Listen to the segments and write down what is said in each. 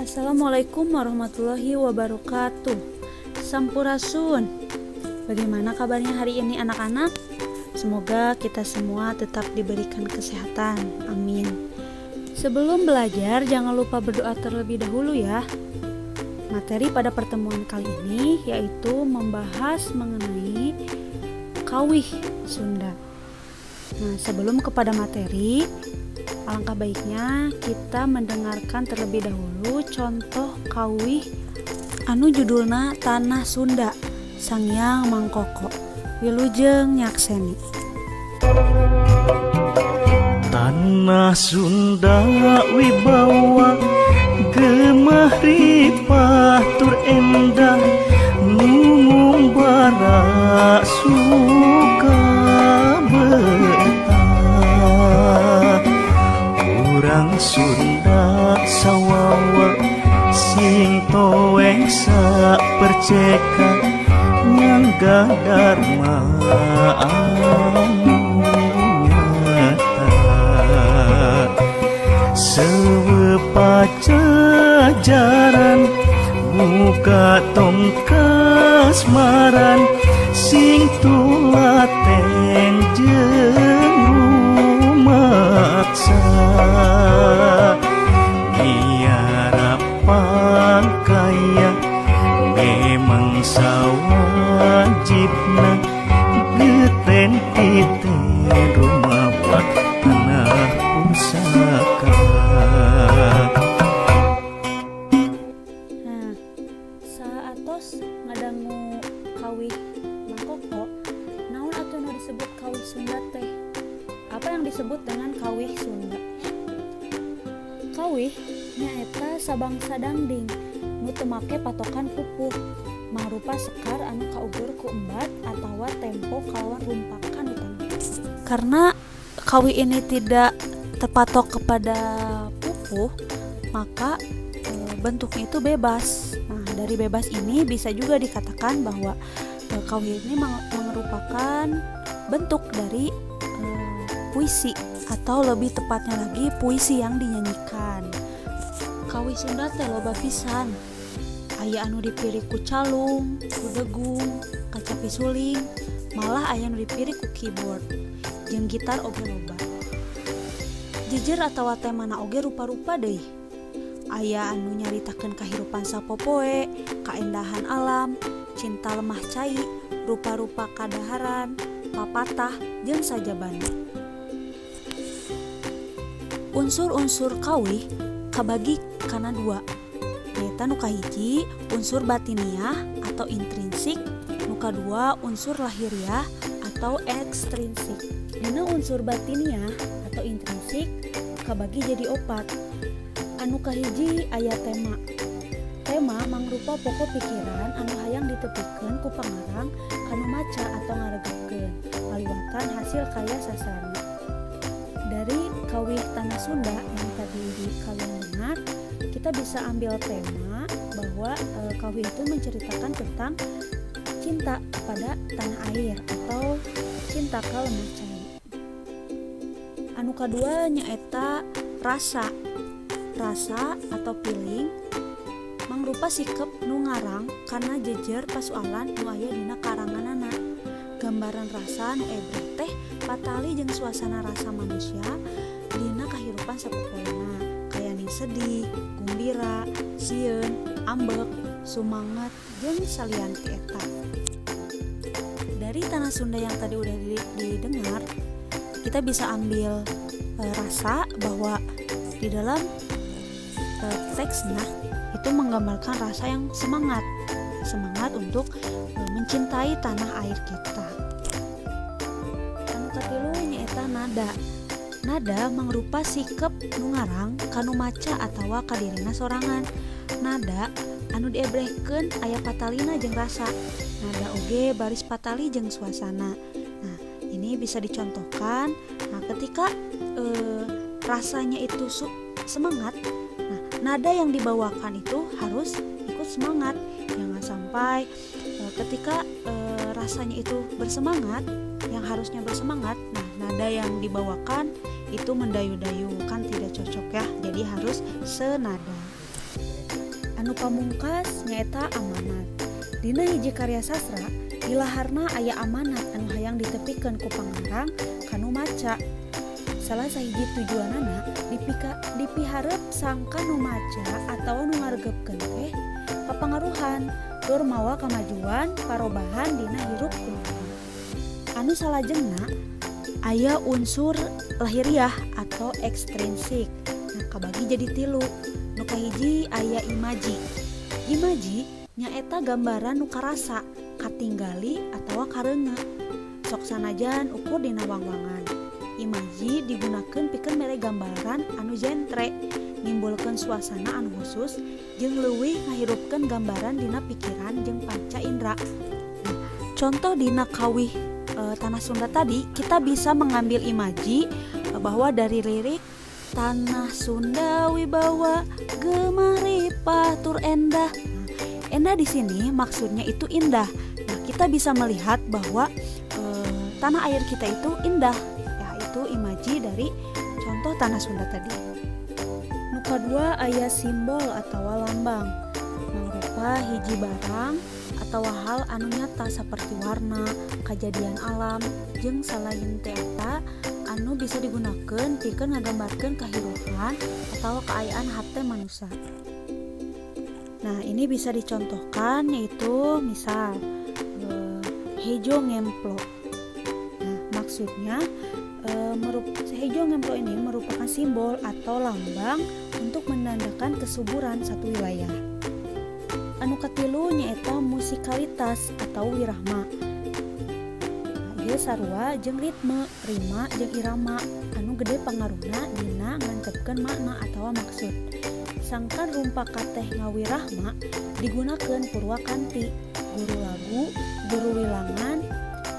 Assalamualaikum warahmatullahi wabarakatuh. Sampurasun. Bagaimana kabarnya hari ini, anak-anak? Semoga kita semua tetap diberikan kesehatan. Amin. Sebelum belajar, jangan lupa berdoa terlebih dahulu ya. Materi pada pertemuan kali ini yaitu membahas mengenai kawih Sunda. Nah, sebelum kepada materi, alangkah baiknya kita mendengarkan terlebih dahulu contoh kawih anu judulna Tanah Sunda Sangyang Mangkoko. Wilujeng nyakseni. Tanah Sunda wibawa, gemah ripah tur endah, nu ngumbara suka betah. Urang Sunda sawawa sing toeh saperceka, nyangga dharma anu nyata. Sewe pajajaran muka tong kasmaran, sing tulaten jeung rumaksa, miara pangkaya memang sawajibna, geten titen rumawat tanah pusaka. Nah, saatos ngadangu kawih Mangkoko, naon atuh nu disebut kawih Sunda teh? Apa yang disebut dengan kawih Sunda? Kawih nyaeta sabangsa dangding nu teu make patokan pupuh, mangrupa sekar anu kaugur ku embat atawa tempo kalawan rumpakan utama. Karena kawih ini tidak terpatok kepada pupuh, maka bentuknya itu bebas. Nah, dari bebas ini bisa juga dikatakan bahwa kawih ini merupakan bentuk dari puisi atau lebih tepatnya lagi puisi yang dinyanyikan. Kawih Sunda teh loba pisan. Aya anu dipirik ku calung, ku degung, kacapi suling, malah aya nu dipirik ku keyboard. Jeung gitar oge loba. Jejer atawa temana oge rupa-rupa deui. Aya anu nyaritakeun kahirupan sapopoe, kaendahan alam, cinta lemah cai, rupa-rupa kadaharan, papatah, jeung sajabana. Unsur-unsur kawih kabagi kana dua, nyaeta nu kahiji unsur batiniah atau intrinsik, nu kadua unsur lahiriah atau ekstrinsik. Dina unsur batiniah atau intrinsik kabagi jadi opat. Anu kahiji aya tema. Tema mangrupa pokok pikiran anu hayang ditepikeun ku pangarang kanu maca atau ngaregepkeun ngaliwatan hasil karya sastrana. Dari kawih Tanah Sunda yang tadi kalian dengar, kita bisa ambil tema bahwa kawih itu menceritakan tentang cinta kepada tanah air atau cinta ka lemah cai. Anu kadua nyaeta rasa. Rasa atau feeling mangrupa sikep nu ngarang kana jejer pasualan nu aya dina karanganana. Gambaran rasa nu ebreh teh patali jeung suasana rasa manusia dina kahirupan sapopoena, kayaning sedih, gumbira, sieun, ambek, sumanget, jeung salian ti eta. Dari Tanah Sunda yang tadi udah didengar, kita bisa ambil rasa bahwa di dalam teksnya itu menggambarkan rasa yang semangat, semangat untuk mencintai tanah air kita. Anu katilu nyaeta nada. Nada mangrupa sikep nu ngarang kanu maca atawa kadirina sorangan. Nada anu diebrehkeun aya patalina jeung rasa. Nada oge baris patali jeung suasana. Nah, ini bisa dicontohkan. Nah, ketika rasanya itu semangat, nah, nada yang dibawakan itu harus ikut semangat. Jangan sampai ketika rasanya itu bersemangat, yang harusnya bersemangat, nah, nada yang dibawakan itu mendayu-dayu, kan tidak cocok ya. Jadi harus senada. Anu pamungkas nyaeta amanat. Dina hiji karya sastra ilaharna aya amanat anu hayang ditepikeun ku pangarang kanu maca. Salah sahiji tujuanana dipiharep sangkan nu maca atawa nu ngaregepkeun teh kapangaruhan tur mawa kamajuan parobahan dina hirup kumaha. Anu salajengna aya unsur lahiriah atau ekstrinsik. Nah, kabagi jadi tilu. Nu kahiji aya imaji. Imaji nyaeta gambaran nu karasa, katinggali atawa kareunge. Sok sanajan ukur dina wangwangan. Imaji digunakeun pikeun mere gambaran anu jentre, nimbulkeun suasana anu khusus jeung leuwih ngahirupkeun gambaran dina pikiran jeung panca indera. Nah, contoh dina kawih Tanah Sunda tadi, kita bisa mengambil imaji bahwa dari lirik Tanah Sunda wibawa gemah ripah tur endah. Nah, endah di sini maksudnya itu indah. Nah, kita bisa melihat bahwa tanah air kita itu indah. Ya, itu imaji dari contoh Tanah Sunda tadi. Nu kadua aya simbol atau lambang. Mangrupa hiji barang atau hal anu nyata seperti warna, kejadian alam, jeung salain ti eta anu bisa digunakan pikeun ngagambarkeun kahirupan atau kaayaan hate manusia. Nah, ini bisa dicontohkan yaitu misal hejo ngemplo. Nah, maksudnya hejo ngemplo ini merupakan simbol atau lambang untuk menandakan kesuburan satu wilayah. Anu katilu nyaeta musikalitas atau wirahma. Nah, ieu sarua jeung ritme, rima jeung irama anu gede pangaruhna dina ngantepkeun makna atawa maksud. Sangkan rumpaka teh ngawirahma digunakeun purwakanti, guru lagu, guru wilangan,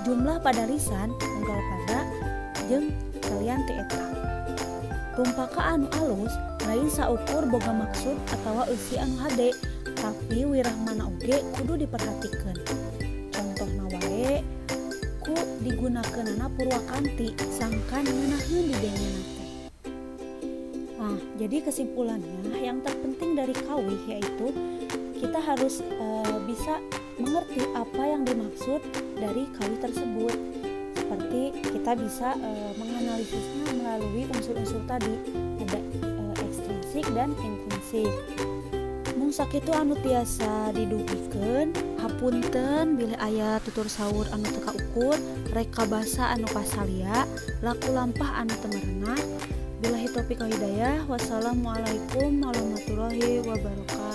jumlah pada lisan, unggal pada jeung salian ti eta. Rumpaka anu alus lain saukur boga maksud atawa eusi anu hade, tapi wirahmana oge kudu diperhatikeun. Contohna wae ku digunakeunana purwakanti sangkan ngeunaheun didengena teh. Nah, jadi kesimpulannya yang terpenting dari kawih yaitu kita harus bisa mengerti apa yang dimaksud dari kawih tersebut. Seperti kita bisa menganalisisnya melalui unsur-unsur tadi, ada ekstrinsik dan intrinsik. Mung sakitu anu tiasa didugikeun, hapunten bilih aya tutur saur anu teu kaukur, reka basa anu pasalia, laku lampah anu teu merenah. Billahi taufiq wal hidayah. Wassalamualaikum warahmatullahi wabarakatuh.